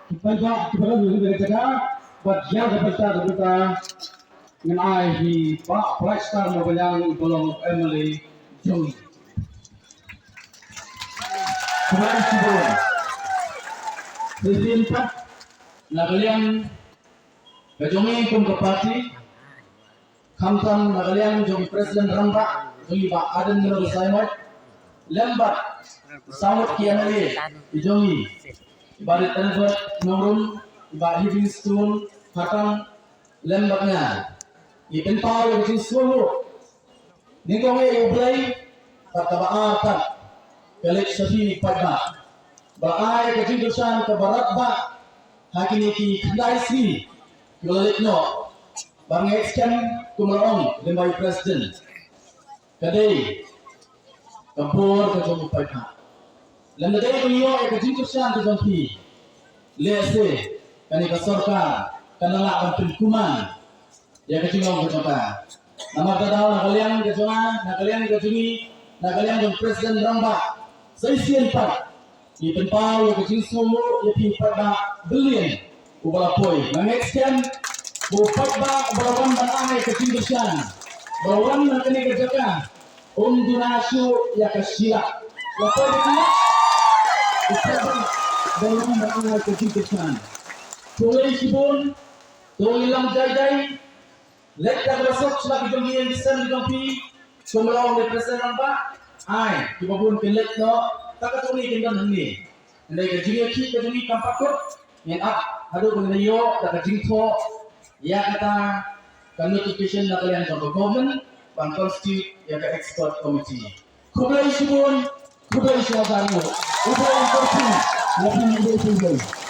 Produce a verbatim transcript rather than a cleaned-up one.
Paidbah kiba don ha kane ka jaka, bad ïa ka bynta ka bynta ngan ai hi Bah Brightstar Mawbaniang, ba long M L A jong ngi. Khublei shibun. President pat na ka liang ka jong ngi kum ka party, khamtam na ka liang jong i President rangbah jong ngi Bah Ardent Miller Basaiawmoit, lem bad saw ngut ki M L A ki jong ngi, i Bah Edward Nongrum, i Bah Livingstone Khartang, lem bad nga, ngi pynpaw ïa ka jingsngewnguh nyngkong ïa U Blei, bad kaba ar pat ka leit sha phi paidbah, ba ai ka jingkyrshan kaba radbah ha kine ki khyndai sngi kiba la leit noh. Bad nga ngeit skhem, kumba la ong lyngba i President, ka dei ka bor ka jong u paidbah. Lada dei ban ïoh ïa ka jingkyrshan ka jong phi, lehse kane ka sorkar kan nang lah ban pynkuman ïa ka jinglong ka jong ka. Namar kata daw na ka liang ka jong nga, na ka liang ka jong ngi, na ka liang jong President rangbah, sa shisien pat ngi pynpaw ïa ka jingsngewnguh ïa phi paidbah bylliang uba la poi. Nga ngeit skhem ba u paidbah uba la wan ban ai ka jingkyrshan, ba la wan na kane ka jaka, um duna shuh ïa ka shilak. La poi ka shilak, u paidbah uba la wan ban ai ka jingkyrshan. Khublei shibun, to ngin lam jai jai. Leit da kaba suk sha la ki jong ki ïing ki sem ki jong phi. Kumba la ong u President rangbah, ai kiba bun kin leit noh, tang katto katne kin don hangne. Hynrei ka jingïakhih ka jong ngi kam pat kut, ngin ap haduh ba ngin ïoh da ka jingthoh ïa kata ka notification na ka liang jong ka government ban constitute ïa ka expert committee. Khublei shibun, khublei shihajar nguh. U Blei un kyrkhu ïa phi, u Blei un kyrkhu.